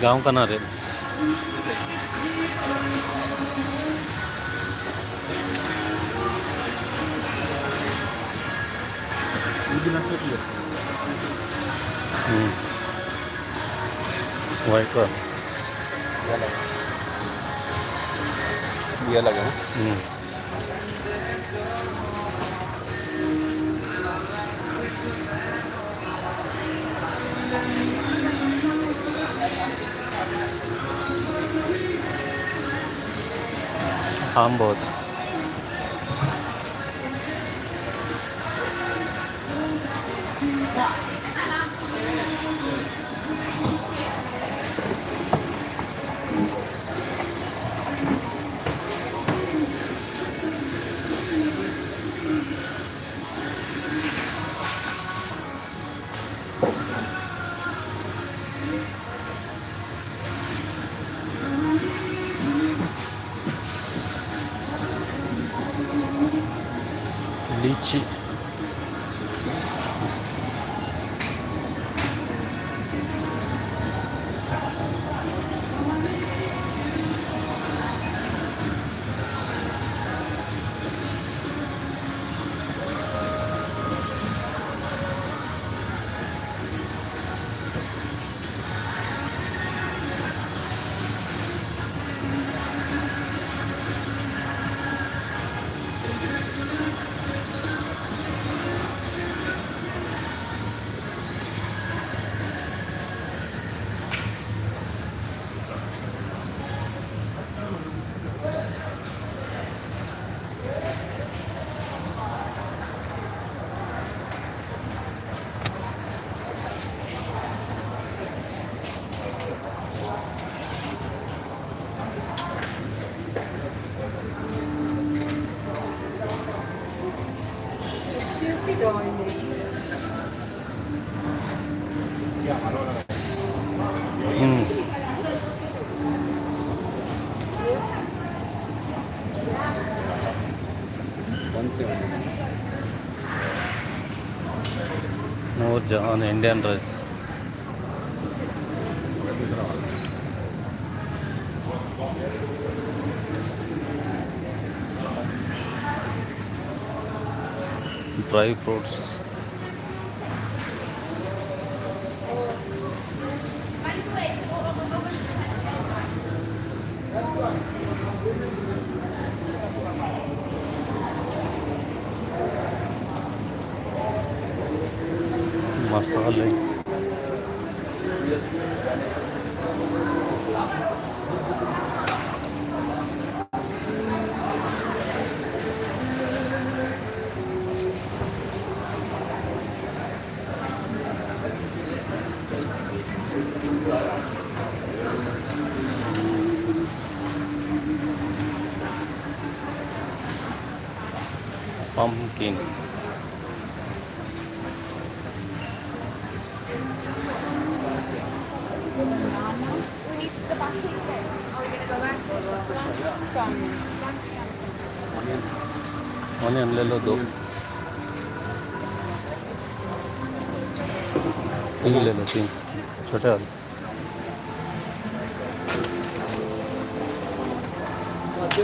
गांव का नारियल। व्हाइट वाला। ये अलग, ये अलग है ना? हम्म। आम बहुत है। लीची। हम्म। 170. Noor Jahan Indian rice. दूसरा वाला। Dry fruits. मसाले। Pumpkin. We need to the bus then. Are we gonna go back? Onion. Onion ले लो, दो तीन ले लो, तीन छोटे वाले।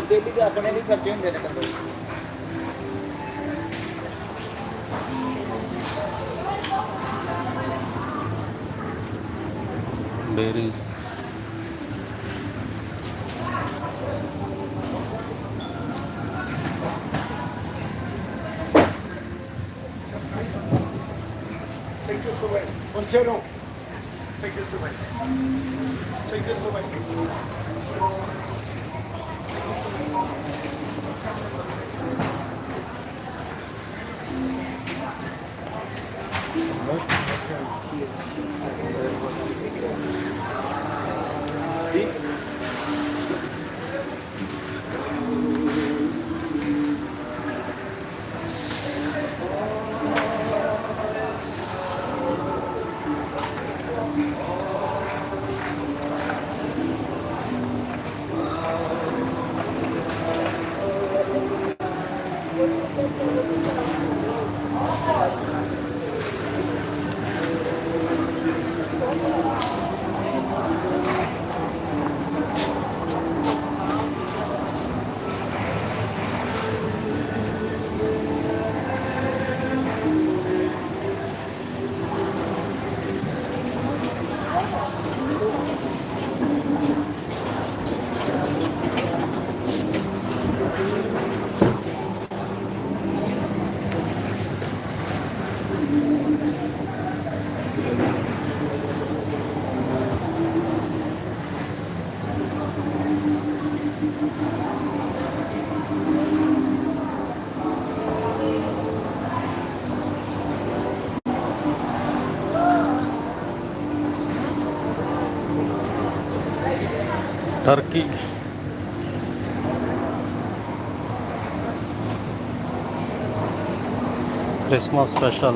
डेली ਦੇ ਆਪਣੇ ਲਈ ਖਰਚੇ ਹੁੰਦੇ ਨੇ ਕੰਦੋ। Berries. Take this away. Montero. Take this away. Take this away. Turkey. Christmas special.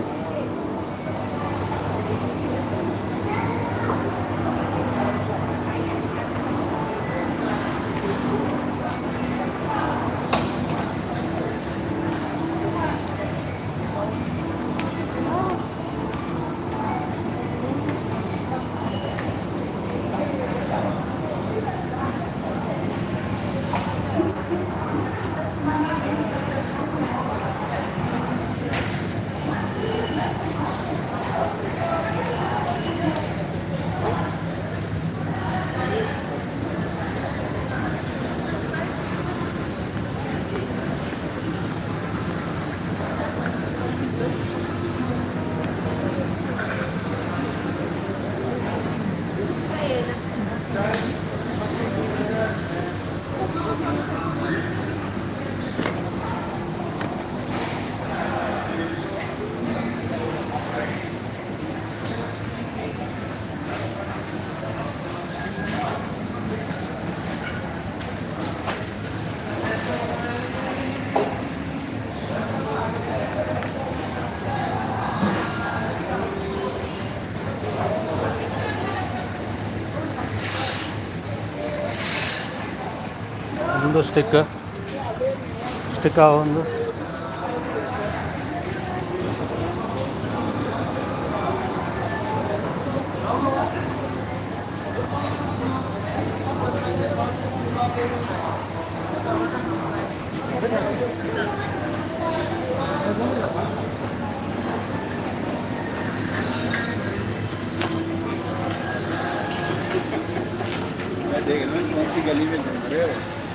ಒಂದು ಸ್ಟಿಕ್ ಸ್ಟಿಕ್ ಒಂದು. मैं देख रहा हूँ कौन सी गली में घूम रहे हो।